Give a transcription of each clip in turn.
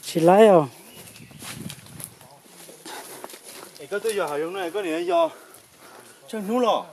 Tsis laib os. Es koj twb yog hav zoov no koj niam yog tsheej hnub los?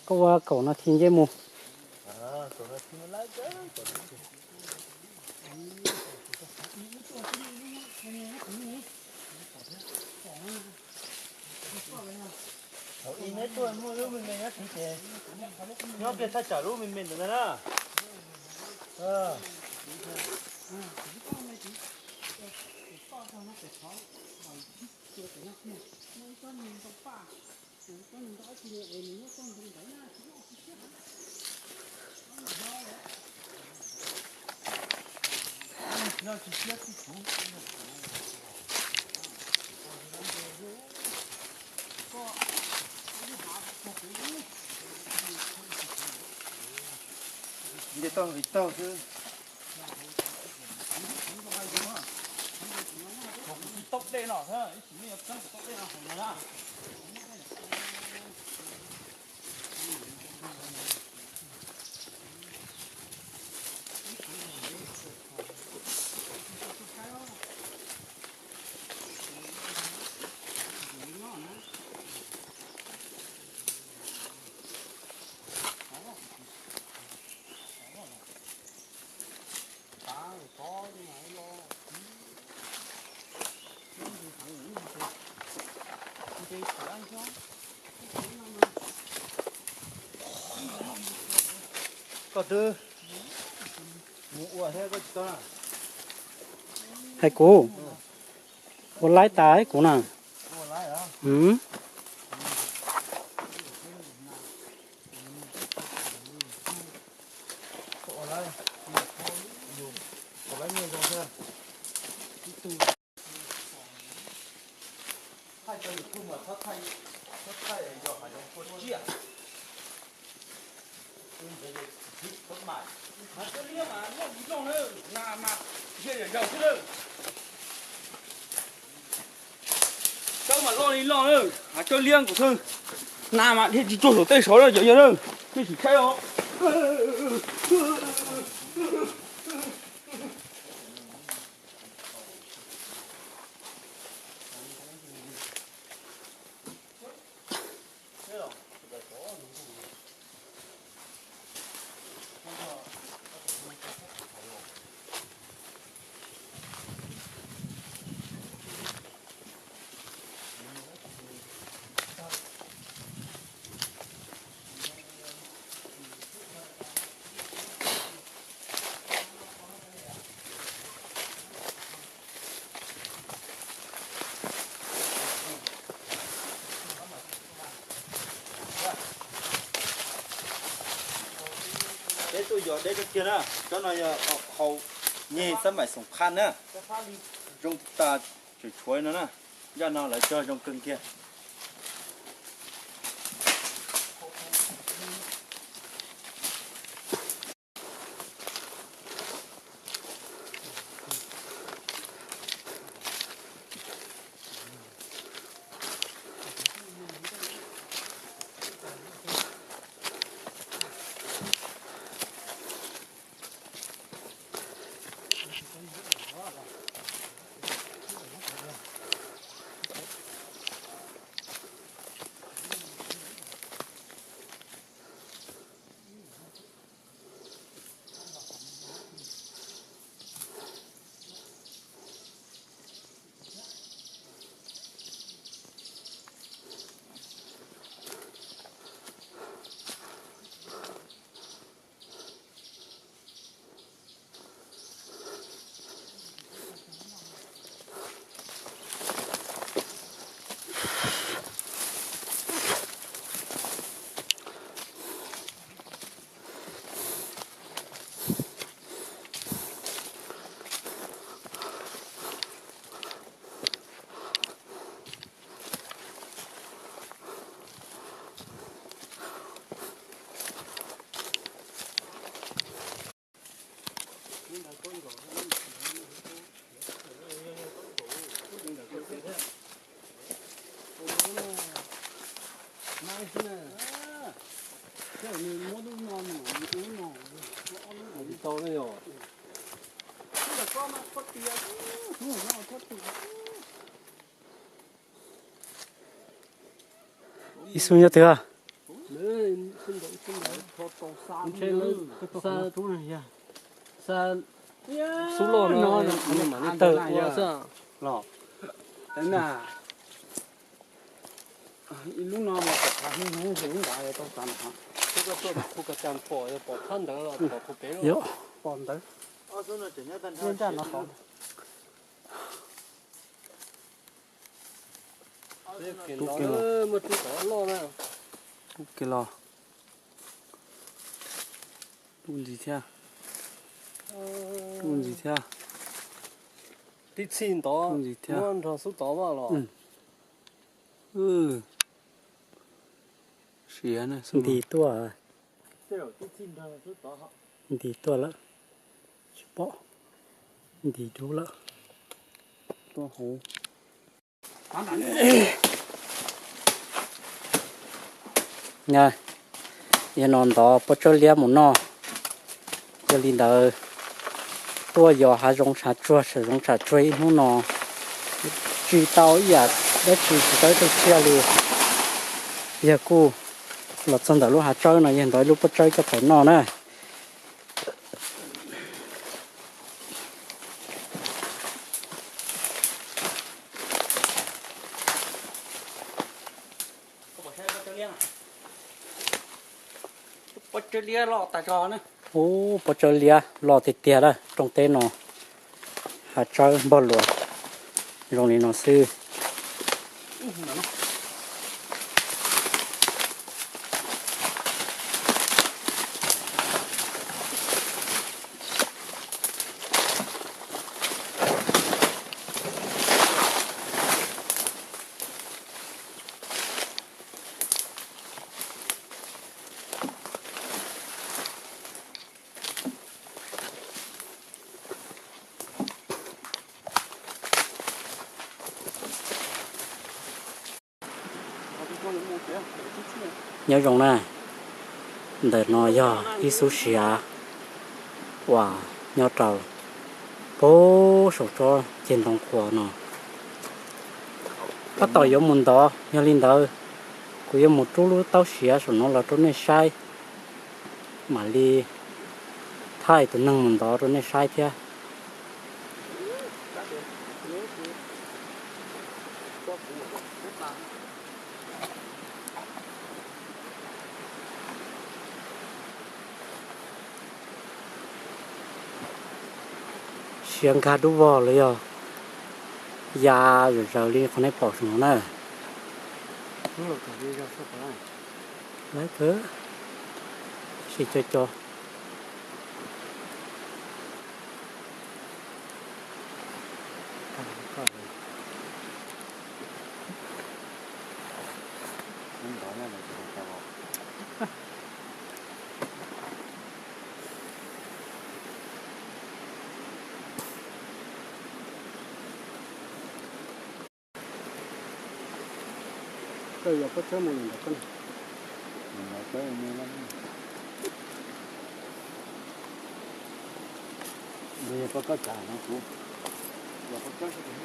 Koj ua kaum nas this nce mus. Hauv ib neb tuaj muaj lub me me nyob tid ces nyob pliag thaj tsam lub me me ntawd ntag na. Nce toj nqis taug xwb. Tau dej no, ib sim nej yuav txeeb tau dej no hauv no na. Koj twb mus ua thiab koj tsis tau na. Hais kuv, ua laib tas kuv na. Thaij cov YouTube mas txhob thaij, txhob thaij yog hav zoov kua tsiaj. Hav cov liab mas loj li loj na, nas mas dhia yam yaus xwb na. Cov mas loj li loj na, hav cov liab nkaus xwb, nas mas dhia tsis tsuag saum tej saud na cov yawg na, nej sim saib os. Deb tuaj yos deb kawg kiag na, cov no yog hau nyeg xab maim xoom qha na, zoo tas tseem tshuav no na, zaj no lawv cog zoo kawg kiag. Tsis tau li os. Ib xub nyob twg? Xub loj no mam li tawg ua xwb. Ib lub no mas pom qab hnub hnub lub nrad tau tas na. Pom ntawd, pom ntawd. Tub kev los, tub kev los, tub ntxiv thiab, tub ntxiv thiab. Tib txhij ntov, tub ntxiv thiab, muab nrog xub tod vaj los. Siav na, nti tuaj, nti tuaj lawm, tsis pom, nti dub lawm. Tuaj hauv. Yog no ntov pob tsawb liab mus noj. Yog li ntawd, tuaj yos hav zoov tshav tsuag, hav zoov tshav tsuag ib hnub no tsis tau ib yam dab tsi, tsis tau ib tug tsiaj li. Yog kuj los txog ntawm lub hav tsawb no, yog ntov ib lub pob tsawb coj pais noj na. Ub, pob tsawb liab loj tiag tiag lawm rooj teb no. Hav tsawb npog luas zoo li no xwb. Nyob zoo na, ntawm no yog ib xub siav uas nyob rau puag saum tsob ceg ntoo qhuav no. Tab tom yuav mus ntov, yog li ntawd kuv yuav mus rub lub taub siav saum no los rau nej saib, mam li thaij tus neeg mus ntov rau nej saib thiab. Siav nkag dub vog los yog ya zom zaws li qhov nej pom saum no na. Lawv kawg sis co co. Koj yuav pob tsawb mus lawm ntawm koj. Nws yog pob koj tsav no kuv, yog pob koj sab tes.